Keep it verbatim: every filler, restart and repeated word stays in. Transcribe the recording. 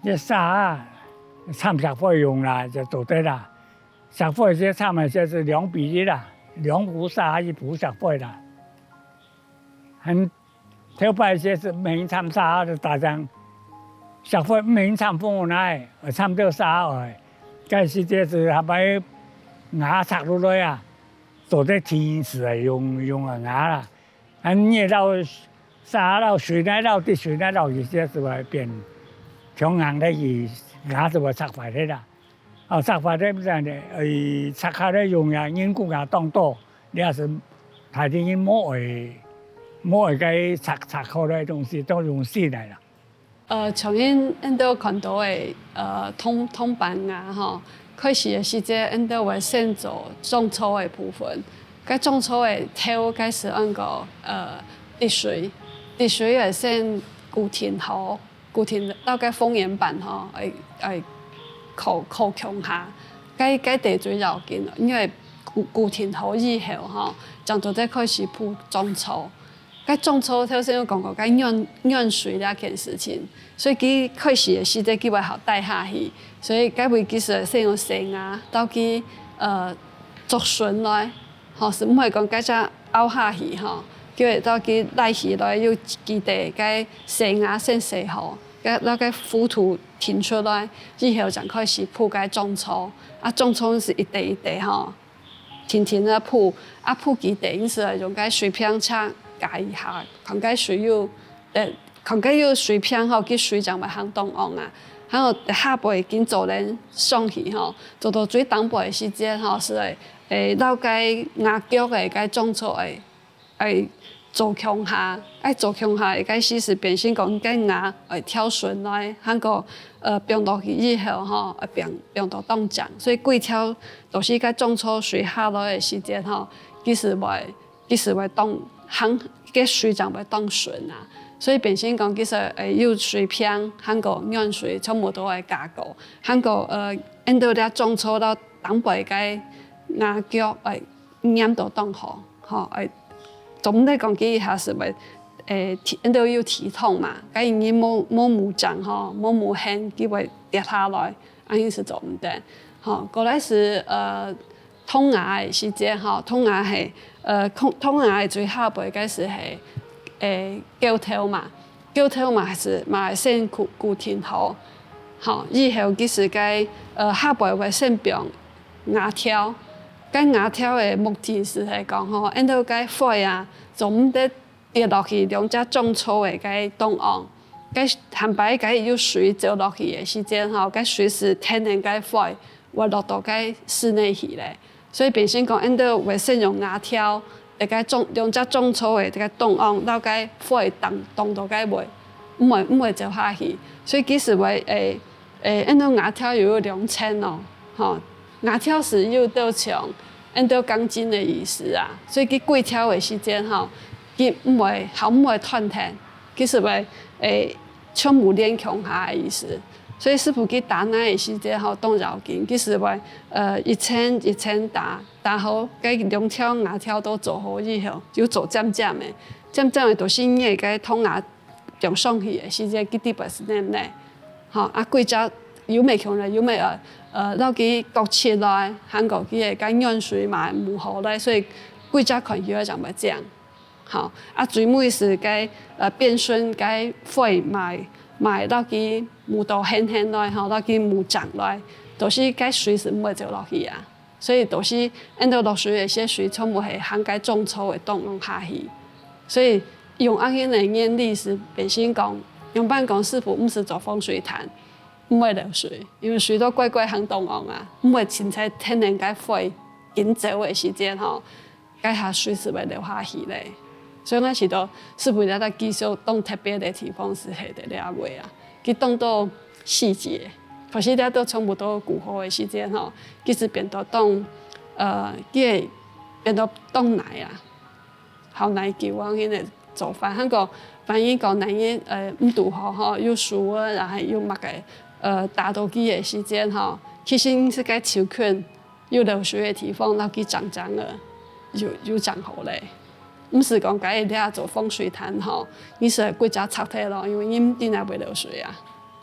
這沙啊，摻石灰用啦，就做得啦。石灰這摻个就係兩比一啦，兩抔沙一抔石灰啦。還頭擺就係毋肯摻沙，就打仗，石灰毋肯摻風來，摻到沙來。該時節係下擺瓦拆落來啊，做得天然石个用用个瓦啦。 恁泥摎沙摎水泥摎滴水泥摎一些就會變強硬个，佢瓦就會拆壞忒啦。哦，拆壞忒毋知呢，誒，拆下來用呀，人工也當多，你也係大體人無愛無愛該拆拆好个東西，都用新个啦。 呃，像𠊎等看到个，呃，銅銅板瓦吼，開始个時節，𠊎等會先做裝草个部分。該裝草个頭該係恁个，呃，滴水，滴水會先固定好，固定到該封巖板吼，愛愛靠靠強下，該該地最要緊，因為固固定好以後吼，正做得開始鋪裝草。 該裝草頭先有講過，該軟軟水這件事情，所以佢開始个時節佢會好帶下去，所以該位其實先用細瓦，到佢呃做順來，吼，係毋會講該隻凹下去吼，佢會到佢拉起來有幾塊該細瓦先洗好，該那個浮土挺出來，以後正開始鋪該裝草，啊裝草係一垤一垤吼。 定定仔鋪，啊鋪幾垤時用該水平尺加一下，看該水有，呃，看該有水平吼，佢水正會行當旺啊。還有下背緊做等上去吼，做到最頂背个時節吼，係會，誒，摎該瓦腳个該裝草个，愛做共下，愛做共下，該時係變成講該瓦愛挑順來，還過，呃，放落去以後吼，愛放放到當正，所以規條 都係該裝草水下來个時節吼，佢係會佢係會當行，該水正會當順啊。所以變成講，其實誒有水平，還過軟水全部都會加高，還過呃，𠊎兜這裝草到頂背該瓦腳誒黏到當好，吼誒，總毋得講佢一下係會誒，𠊎兜有體重嘛，該因為無無母槳吼，無母hand，佢會跌下來。 恁樣係做毋得。吼，過來係呃動瓦个時節吼，動瓦係呃動動瓦个最下背該係係誒鉤頭嘛，鉤頭嘛係嘛係先固固定好，吼，以後其實該呃下背會先放瓦條，該瓦條个目的係係講吼，𠊎兜該灰啊，做毋得 跌落去兩隻裝草个該當中，該下擺該有水走落去个時節吼，該水係天然該灰會落到該室內去咧。所以變成講，𠊎兜會先用瓦條，在該裝兩隻裝草个這個當中，摎該灰擋擋到該位，毋會毋會走下去。所以其實會誒誒，𠊎兜瓦條又有兩層哦，吼，瓦條係有兜像 恁多鋼筋个意思啊，所以佢規條个時節吼，佢毋會，還毋會斷忒，佢係會誒全部連共下个意思。所以師傅佢打泥个時節吼，當要緊，佢係會呃一層一層打，打好，該兩條瓦條都做好以後，又做尖尖个，尖尖个都係你个該銅瓦 放上去个時節，佢底背係黏黏，吼，啊，規隻有乜共樣，有乜呃，呃，摎佢擱起來，還過佢个該軟水嘛，無好咧，所以規隻看起來正會靚，吼，啊，最尾係該呃變順該灰嘛，嘛摎佢磨到輕輕來，吼，摎佢磨靚來，都係該水係毋會走落去啊。 所以都係恁多落水个，該水全部係行該裝草个當中下去。所以用恁樣个原理係變成講，仰般講師傅毋係做風水壇，毋會漏水，因為水都乖乖行當中啊，毋會清彩天然該灰緊走个時節吼，該下水係會流下去咧。所以𠊎試著師傅這个技術當特別个地方係係在這位啊，佢當多細節。 可是這都全部都顧好个時節吼，其實變到當，呃，佢會變到當耐啊，好耐久啊，恁个做法。還過萬一講哪日呃毋堵好吼，有樹啊，然後有麼个呃打到佢个時節吼，其實係該樹根有漏水个地方，摎佢整整个，有有整好咧。毋係講該一下做風水壇吼，你係規隻拆忒咯，因為你毋知哪會漏水啊。